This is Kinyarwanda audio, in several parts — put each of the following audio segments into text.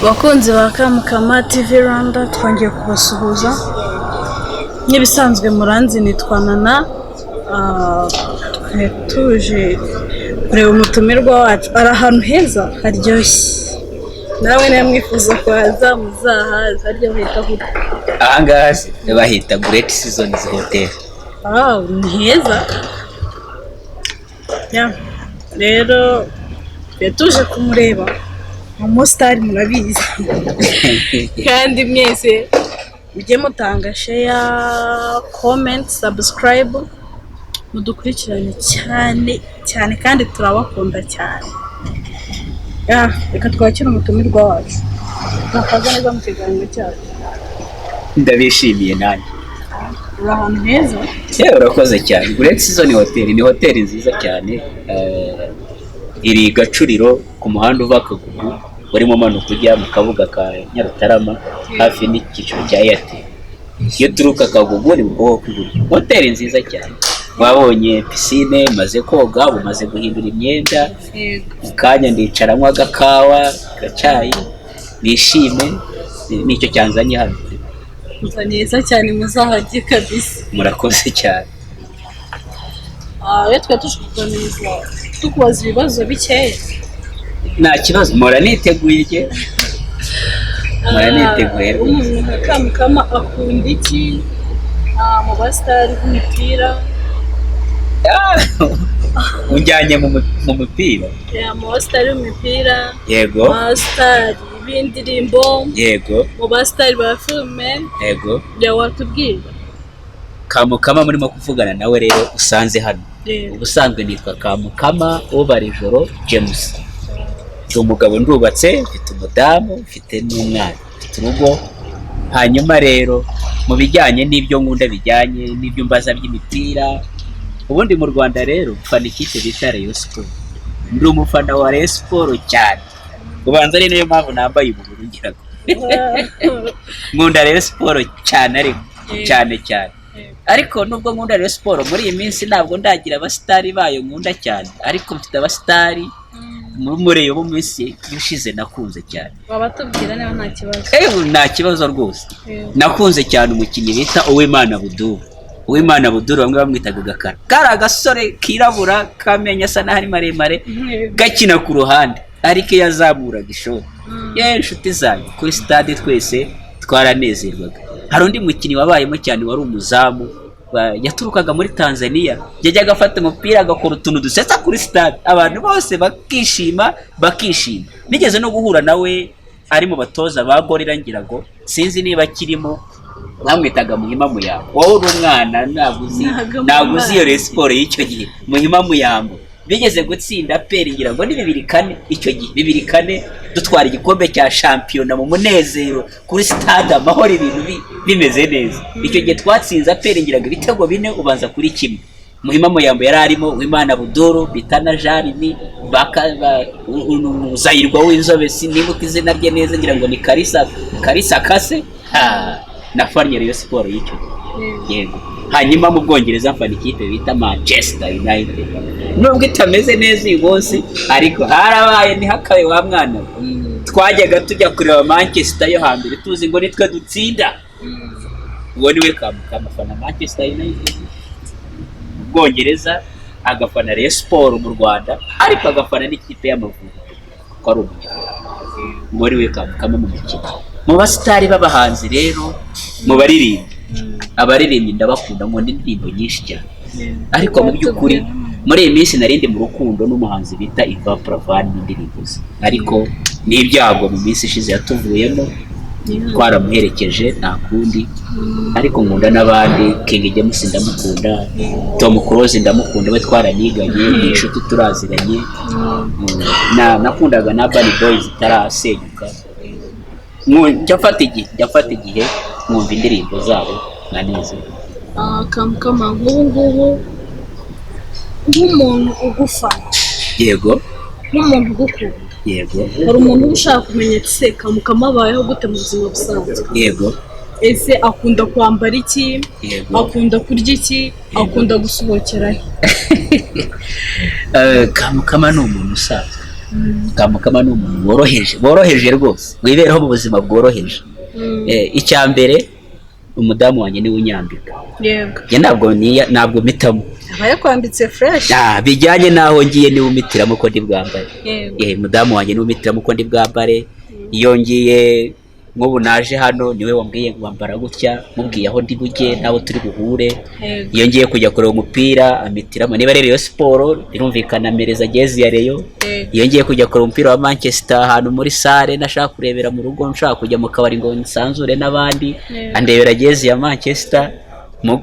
Bakunzi ba Kamukama TV Rwanda, twongeye kubasuhuza nk'ibisanzwe. Muranzi, nitwa Nana. Twari tuje kureba umutumirwa wacu, ari ahantu heza haryoshye. Nawe niba mwifuza kuhaza, muzahaze. Harya bahita gute? Ahangaha se bahita Great Seasons Hotel. Ah, ni heza ya. Rero twari tuje kumureba, umusitari murabizi. Kandi mwese mujye mutanga share, comment, subscribe, mudukurikirane cyane cyane, kandi turabakunda cyane. Ya, reka twakire umutumirwa wacu. Murakaza neza mu kiganiro cyacu. Ndabishimiye nanjye. Uri ahantu heza. Yewe, urakoze cyane. Great Season Hotel ni hoteli nziza cyane, iri Gacuriro ku muhanda uva Kagugu urimo umanuka ujya mu Kabuga ka Nyarutarama, hafi n'icyicaro cya Airtel. Iyo uturuka Kagugu ni mu kuboko kw'iburyo. Hoteli nziza cyane. Wabonye piscine, maze koga, umaze guhindura imyenda. Mu kanya ndicara nywa agakawa, agacyayi, nishime. Nicyo cyanzanye hano. Umva, ni heza cyane, muzahajye kabisa. Murakoze cyane. Ah, rero twari tuje kuganiriza, tukubaza ibibazo bikeya. Nta kibazo, mpora niteguye jye, mpora niteguye rwose. Umuntu nka Kamukama akunda iki mu basitari b'imipira? Ujyanye mu mupira? Ya, mu basitari b'imipira. Yego. Mu basitari b'indirimbo. Yego. Mu basitari ba filime. Yego. Ya, watubwira. Kamukama murimo kuvugana nawe rero usanze hano, ubusanzwe nitwa Kamukama Ubarijoro James. Ndi umugabo, ndubatse, mfite umudamu, mfite n'umwana, mfite urugo. Hanyuma rero mu bijyanye n'ibyo nkunda, bijyanye n'ibyo mbaza by'imipira, ubundi mu Rwanda rero mfana ikipe bita Rayon Sport. Ndi umufana wa Rayon Sport cyane, ubanza ari nayo mpamvu nambaye ubururu. Ngira ngo nkunda Rayon Sport cyane, ariko cyane cyane. Ariko nubwo nkunda Rayon Sport, muri iyi minsi ntabwo ndagira abasitari bayo nkunda cyane, ariko mfite abasitari muri iyo minsi ishize nakunze cyane. Wabatubwira niba nta kibazo. Ewe, nta kibazo rwose. Nakunze cyane umukinnyi bita Uwimana Abdul. Uwimana Abdul bamwe bamwitaga Gakara. Kari agasore kirabura, kamenyo asa n'aho ari maremare, gakina ku ruhande, ariko iyo azamuraga ishoti, yewe inshuti zanjye, kuri stade twese twaranezerwaga. Hari undi mukinnyi wabayemo cyane wari umuzamu, yaturukaga muri Tanzania. Yajyaga afata umupira agakora utuntu dusetsa kuri stade, abantu bose bakishima, bakishima. Nigeze no guhura nawe ari mu batoza ba Gorilla, ngira ngo sinzi niba akirimo. Bamwitaga Muhima Muyambo. Wowe uri umwana, ntabwo uzi. Ntabwo. Ntabwo uzi iyo Rayon Sport y'icyo gihe. Muhima Muyambo bigeze gutsinda APR, ngira ngo ni 2-4 icyo gihe, 2-4, dutwara igikombe cya shampiyona mu munezero kuri Stade Amahoro, ibintu bimeze neza. Icyo gihe twatsinze APR ngira ngo ibitego 4 ubanza kuri 1. Muhima Muyambo yari arimo, Uwimana Abdul, Bitana Jarimi, Zayirwa w'inzobe, sinibuka izina rye neza, ngira ngo ni Karisa, Karisa Kase. Ha, nafannye Rayon Sport y'icyo gihe, yego. Hanyuma mu Bwongereza mfana ikipe bita Manchester United, nubwo itameze neza uyu munsi, ariko harabaye ntihakabe wa mwana we. Twajyaga tujya kureba Manchester yo hambere tuzi ngo nitwe dutsinda. Uwo niwe Kamukama, afana Manchester United mu Bwongereza, agafana Rayon Sport mu Rwanda, ariko agafana n'ikipe y'Amavubi kuko ari Umunyarwanda. Uwo niwe Kamukama mu mukino. Mu basitari b'abahanzi rero, mu baririmbyi, abaririmbyi ndabakunda, nkunda indirimbo nyinshi cyane, ariko mu by'ukuri muri iyi minsi nari ndi mu rukundo n'umuhanzi bita Yvan Buravan n'indirimbo ze, ariko n'ibyago mu minsi ishize yatuvuyemo, twaramuherekeje, nta kundi. Ariko nkunda n'abandi. King James ndamukunda, Tom Close ndamukunda, we twaraniganye, ni inshuti, turaziranye. Nakundaga na Urban Boys itarasenyuka. Njya mfata igihe nkumva indirimbo zabo nkanezerwa. Ah, Kamukama, nk'ubu ngubu nk'umuntu ugufana, nk'umuntu ugukunda, hari umuntu uba ushaka kumenya ati: "Se Kamukama abayeho gute mu buzima busanzwe? Ese akunda kwambara iki? Akunda kurya iki? Akunda gusohokera he?" Kamukama ni umuntu usanzwe. Kamukama ni umuntu woroheje, woroheje rwose, wiberaho mu buzima bworoheje. Icya mbere, umudamu wanjye niwe unyambika. Yego. Njye ntabwo mpitamo. Aba yakwambitse fresh. Bijyanye n'aho ngiye niwe umitiramo ko ndi bwambare. Yego. Umudamu wanjye niwe umitiramo ko ndi bwambare. Iyo ngiye nk'ubu naje hano niwe wambwiye ngo wambara gutya, mubwiye aho ndi bujye n'aho turi buhure. Yego. Iyo ngiye kujya kureba umupira amitiramo, niba ari Rayon Sport birumvikana amereza jezi ya Rayon. Yego. Iyo ngiye kujya kureba umupira wa Manchester ahantu muri sale nashaka kurebera mu rugo, nshaka kujya mu kabari ngo nsanzure n'abandi, Yego. andebera jezi ya Manchester.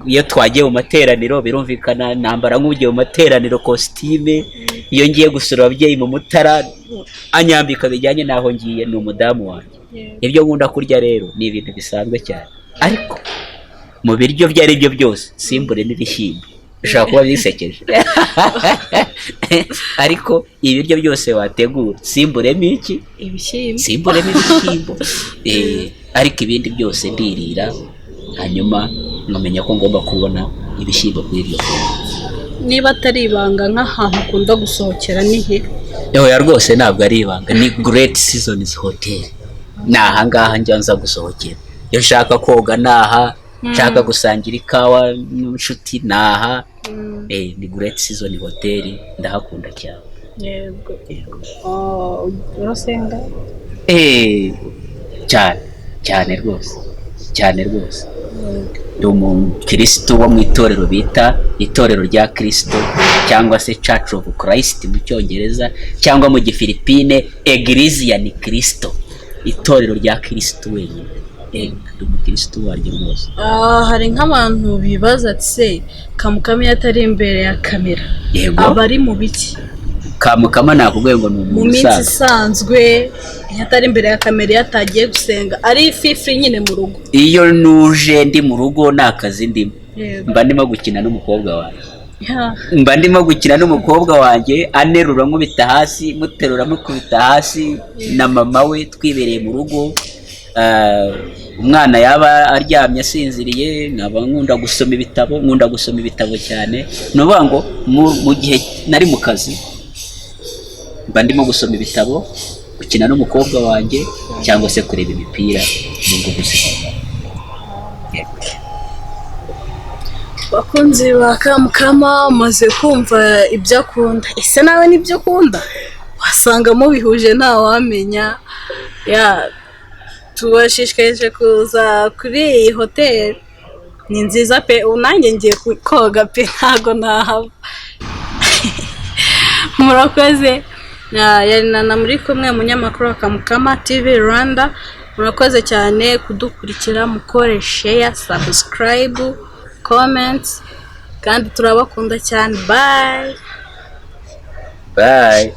Iyo twagiye mu materaniro birumvikana nambara nk'ugiye mu materaniro kositime. Iyo ngiye gusura ababyeyi mu Mutara anyambika bijyanye n'aho ngiye, ni umudamu wanjye. Yego. Ibyo nkunda kurya rero ni ibintu bisanzwe cyane, ariko mu biryo ibyo ari byo byose simbure n'ibishyimbo. Bishobora kuba bisekeje ariko ibiryo byose wategura simburemo iki? Ibishyimbo. Simburemo ibishyimbo. Ariko ibindi byose ndirira, hanyuma nkamenya ko ngomba kubona ibishyimbo kuri iryo funguro. Niba atari ibanga, nk'ahantu ukunda gusohokera ni he? Oya rwose ntabwo ari ibanga, ni Great Seasons Hotel. Ni ahangaha njya nza gusohokera. Iyo nshaka koga ni aha, nshaka gusangira ikawa n'inshuti ni aha. Ni Great Season Hotel, ndahakunda cyane. Yego. Yego. Urasenga? Cyane cyane rwose, cyane rwose. Ndi umukristo wo mu itorero bita itorero rya Kristo, cyangwa se Church of Christ mu Cyongereza, cyangwa mu Gifilipine Eglisia ni Kristo, itorero rya Kristo wenyine. Ndi umukristo waryo rwose. Hari nk'abantu bibaza ati se Kamukama iyo atari imbere ya kamera Yego. aba ari mu biki? Kamukama nakubwiye ngo ni Mu umuntu minsi usanzwe. isanzwe, iyo atari imbere ya kamera, iyo atagiye gusenga, ari fifi nyine mu rugo. Iyo nuje ndi mu rugo nta kazi ndimo, Yego. mba ndimo gukina n'umukobwa wanjye. Ya. Mba ndimo gukina n'umukobwa wanjye, anerura nkubita hasi, muterura mukubita hasi, na mama we twibereye mu rugo. Umwana yaba aryamye asinziriye, nkaba nkunda gusoma ibitabo, nkunda gusoma ibitabo cyane. Ni ukuvuga ngo mu gihe nari mu kazi mba ndimo gusoma ibitabo, gukina n'umukobwa wanjye, cyangwa se kureba imipira, nubwo buzima. Yego. Bakunzi ba Kamukama, umaze kumva ibyo akunda. Ese nawe nibyo ukunda? Wasanga mubihuje, ntawamenya. Ya, tubashishikarije kuza kuri iyi hoteli, ni nziza pe. Ubu nanjye ngiye koga pe, ntago nahava. Murakoze. Yari Nana muri kumwe, umunyamakuru wa Kamukama TV Rwanda. Murakoze cyane kudukurikira, mukore share, subscribe, comment, kandi turabakunda cyane. Bye. Bye.